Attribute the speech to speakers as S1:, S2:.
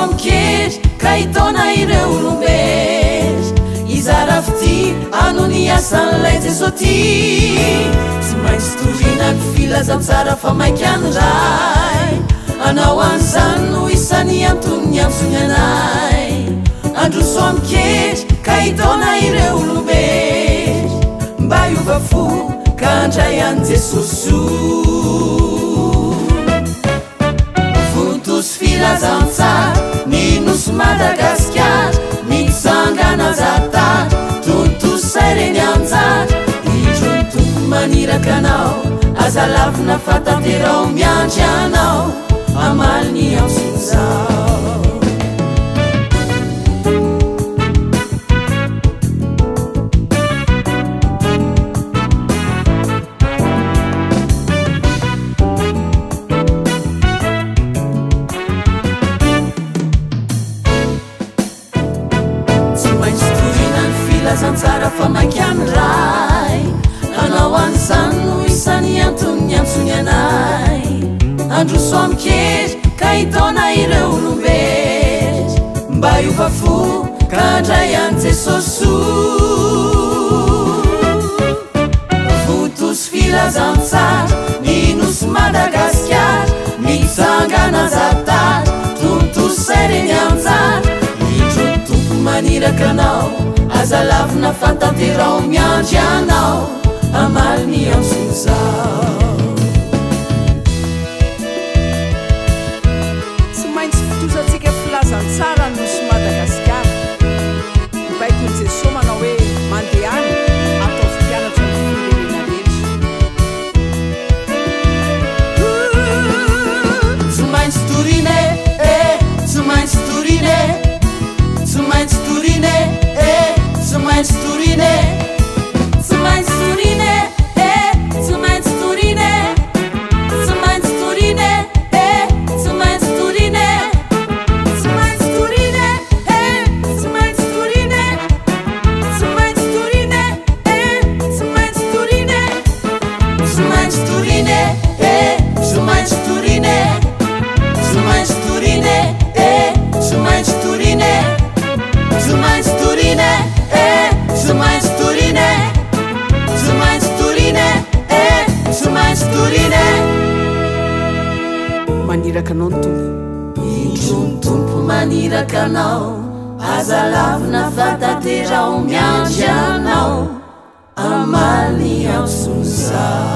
S1: amin-kery ka hitaona ireo olom-bery. Hizara fitia hanohy ny asan'ilay Jesoa tia. Tsy maintsy torina ny filazantsara fa maika ny Ray. Hanao an'izany no isan'ny antony niantsony anay. Handroso amin-kery ka hitaona ireo olom-bery. Mba hiova fo ka handray an'i Jesosy soa. Vontosy filazantsara ny nosy Madagasikara mitsangana zatara tontosa ireny anjara indro ny Tompo maniraka anao aza lavina fa tanterao miandry anao hamaly ny antson'izao. Tsy maintsy torina ny filazantsara fa maika ny Ray hanao an'izany no isan'ny antony niantsony anay handroso amin-kery ka hitaona ireo olom-bery mba hiova fo ka handray an'i Jesosy soa. Votos filazantsara ny nosy Madagasikara mitsangana zatara tontosa ireny anjara indro ny Tompo maniraka anao aza lavina fa tanterao miandry anao hamaly ny antson'izao.
S2: Tsy maintsy fotosantsika filazantsara ny nosy Madagasikara. Ny baikon'i Jesoa manao hoe mandehana ataovy mpianatra ny firenena rehetra.
S1: Tsy maintsy torina e eh, tsy maintsy torina e, tsy maintsy torina e eh, tsy maintsy torina e. Tsy maintsy torina e eh, tsy maintsy torina e, tsy maintsy torina e eh, tsy maintsy torina e. Tsy maintsy torina e eh, tsy maintsy torina e, tsy maintsy torina e eh, tsy maintsy torina e. Tsy maintsy torina e eh, tsy maintsy torina e, tsy maintsy torina e eh, tsy maintsy torina e. Tsy maintsy torina e eh, tsy maintsy torina e, tsy maintsy torina e eh, tsy maintsy torina e.
S2: Maniraka anao ny Tompo.
S1: Indro ny Tompo maniraka anao, aza lavina fa tanterao miandry anao, hamaly ny antson'izao.